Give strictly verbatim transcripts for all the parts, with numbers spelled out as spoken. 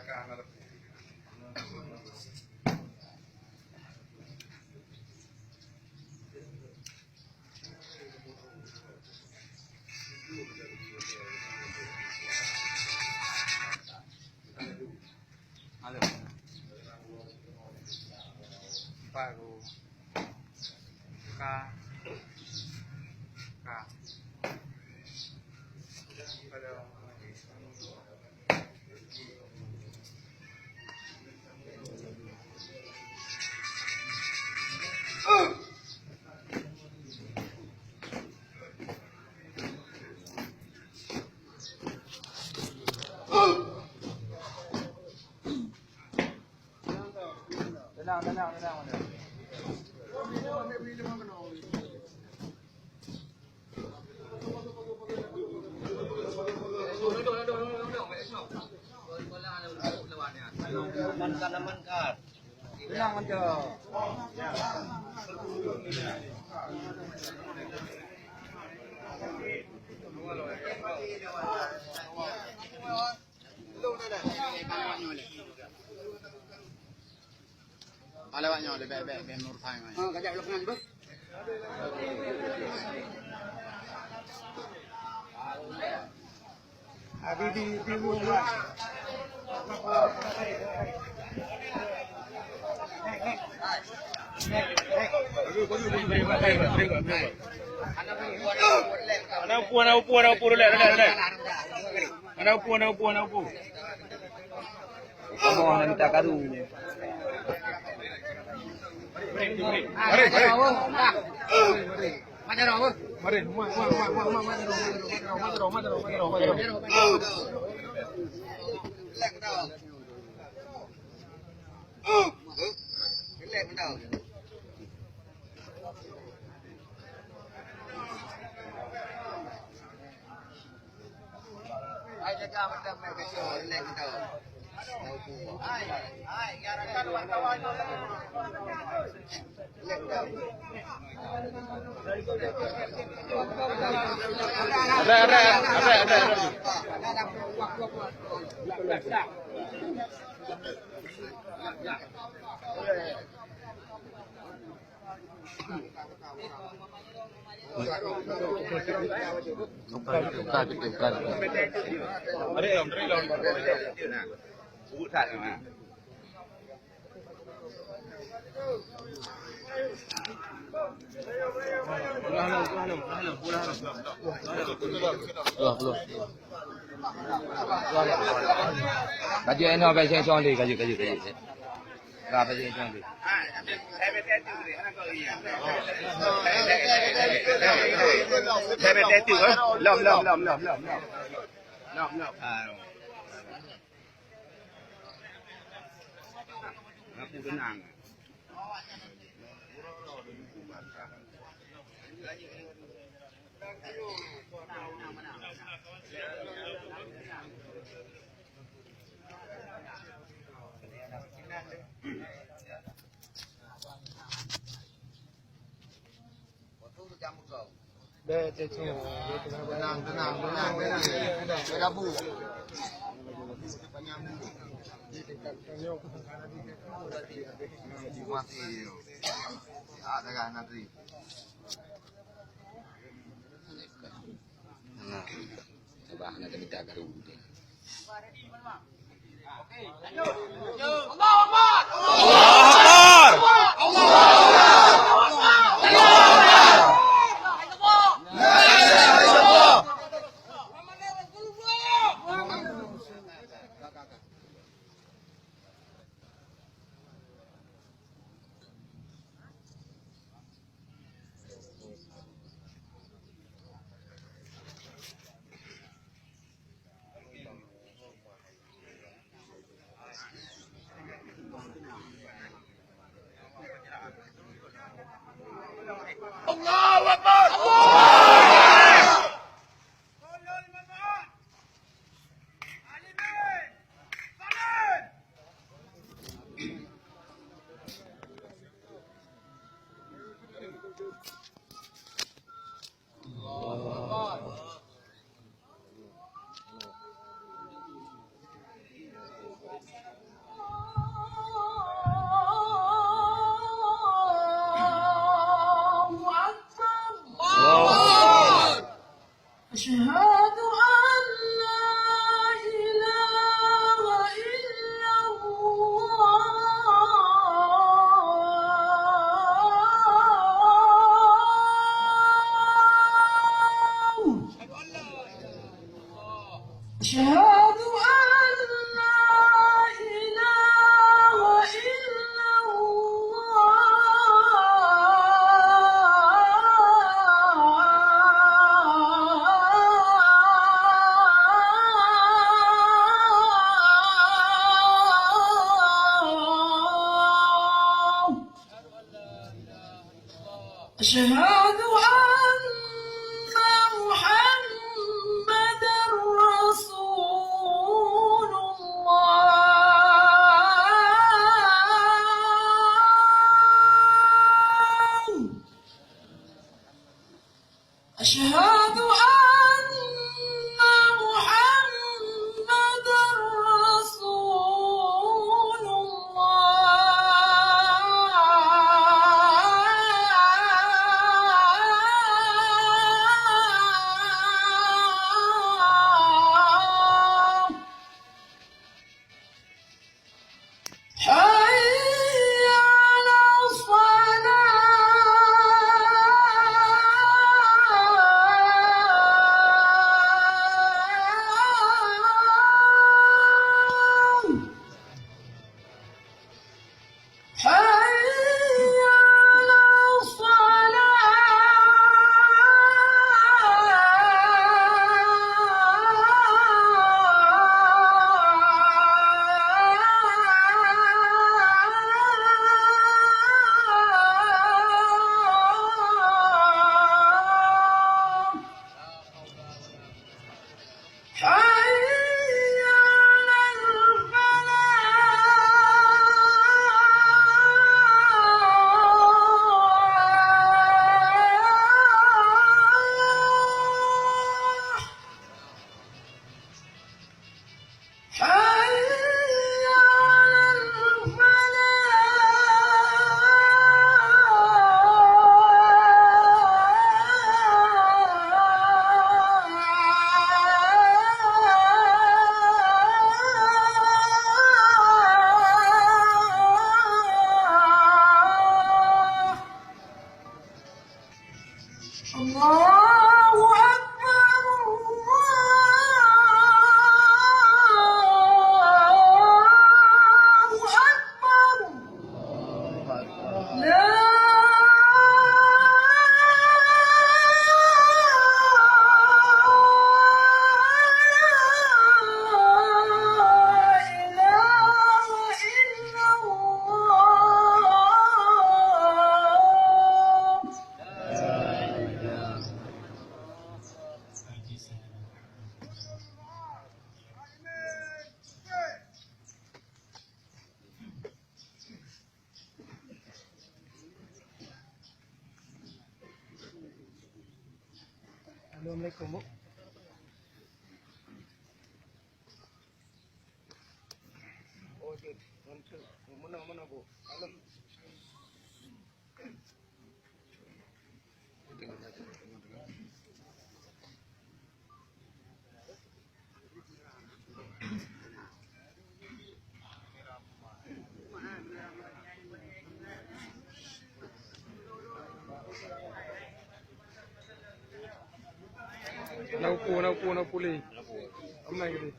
Halo. Empat ribu. Ka. Ka. Tenang, tenang, tenang, tenang. Tenang aja. Lewat nyoe, lewat, lewat, lewat Nur Fahim. Ah, kajak lok nyan, beuh. Abi di, di rumah. Aneuk upu, aneuk upu, aneuk upu, relax, relax, relax. Aneuk upu, aneuk upu, aneuk upu. Kamoe hana mita karu. Mari, mari. Mari, mari, mari. Ada, ada, ada, ada, ada. Kaju eno, kaju, kaju, kaju, kaju. Lah, kaju eno. Lom, lom, lom, lom, lom, lom. Lom, lom. Aku tenang. Tenang, tenang, tenang, tenang. Berlabuh. Mati. Ah, dah nanti. Nah, coba nak minta garu. أشهد أن لا إله إلا الله. أشهد أن محمدا رسول الله. أشهد أن محمدا رسول الله. حي على الصلاة. حي على الصلاة. حي على الفلاح. حي على الفلاح. الله أكبر، الله أكبر. لا إله إلا الله. Assalamualaikum, Bu. Oh, jeuet. Ngon keu, meunan, meunan, Bu. Halo. Na upu, na upu, na upu lé. Amai geude.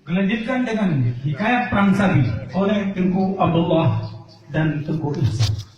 Gelanjutkan dengan hikayat Perang Sabi oleh Teungku Abdullah dan Teungku Ihsan.